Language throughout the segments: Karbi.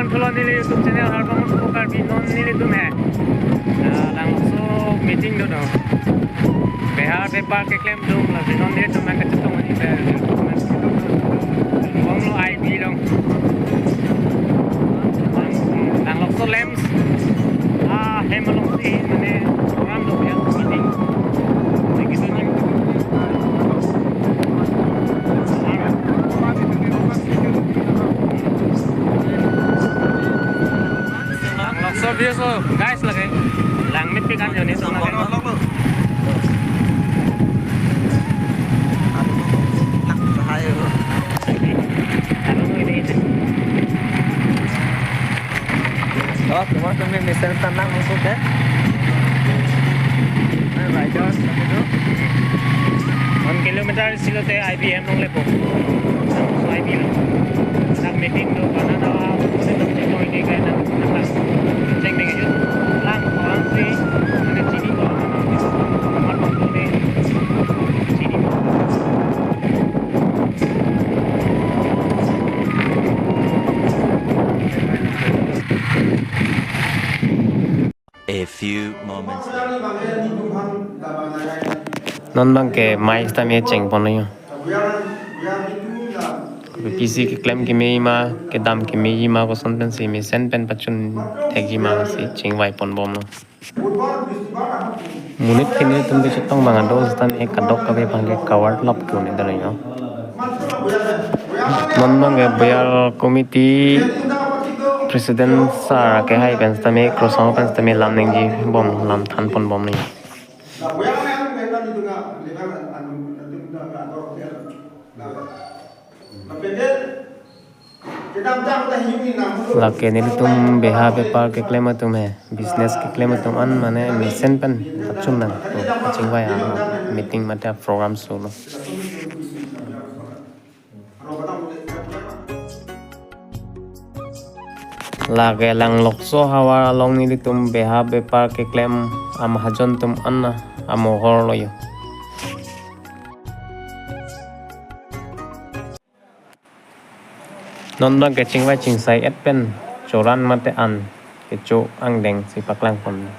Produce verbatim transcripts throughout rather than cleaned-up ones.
Hello, neli YouTube channel Harbamon Karbi, non nelitum he. Ah, labangso meeting do do. Beha bepar keklem atum la non nelitum nangkachetong ani be. Bom lo I B along. Lang, labangso lamps. Ah, hem alongsi mane program do ya meeting. Begitu ni. Labangso views lo, guys, lake. Langmepik an joni so lake. Oh, keluar kami mesen tanah masuk ya. Nah, riders, kami tu. One kilometer si lote I B hem along lepo. So I B lo. Nang meeting do kana dawa, meeting do ini kayak nang, nang lang. Ceng deng aja. Lang, orang si, mana chini ko, kamar bang tu deh. Chini ko. A few moments later. Non abangke mei sitame chengponlo yo. Kopi si keklem kemejima, kedam kemejima koson pensi mesen pen pachun thekjima si chingvaiponbomlo. Monit ke nelitum kachetong abang ado sitame kadokave abangke covered lap tu ne dalo yo. Non abangke Boyar Committee President sir kehai pen sitame, krosong pen sitame lam nangji bom, lam thanponbomlo. Lake nelitum beha bepar keklem atum he, business keklem atum an mane mesen pen pachun nang, oh, kachingvai a meeting mate program solo. Lake Langlokso havar along nelitum beha bepar keklem amahajon atum an amohor lo yo. Non abangke chingvai chingsai et pen choran mate an kecho angdeng si paklangpon.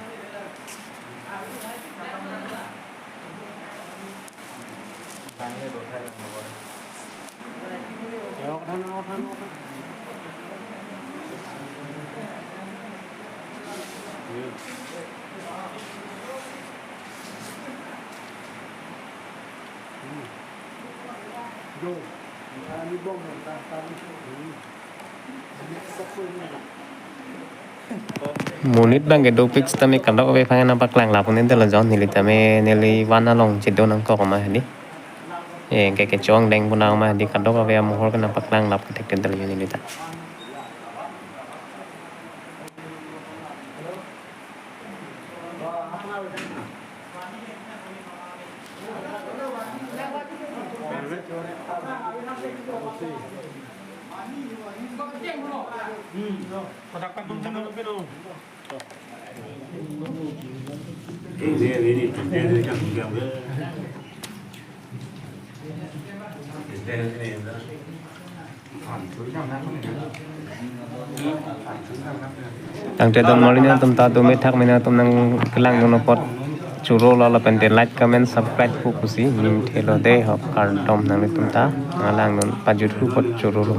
Monit abangke dopik sitame kadokave aphan nangpaklang lapu neli dolo jon, neli tame neli van along chedo nangkok ma hedi. Eh, ke kecho angdeng pu nang ma hedi, kadokave amohor ke nangpaklang lap kethekthe dolo neli ta. Tangte don mali nangtum ta do methak mena tum nangkelang dun apot choro lo lapen te like, comment, subscribe pu pusi ning thelo de ho, kardom nanglitum ta nanglang dun pajut hu apot choro lo.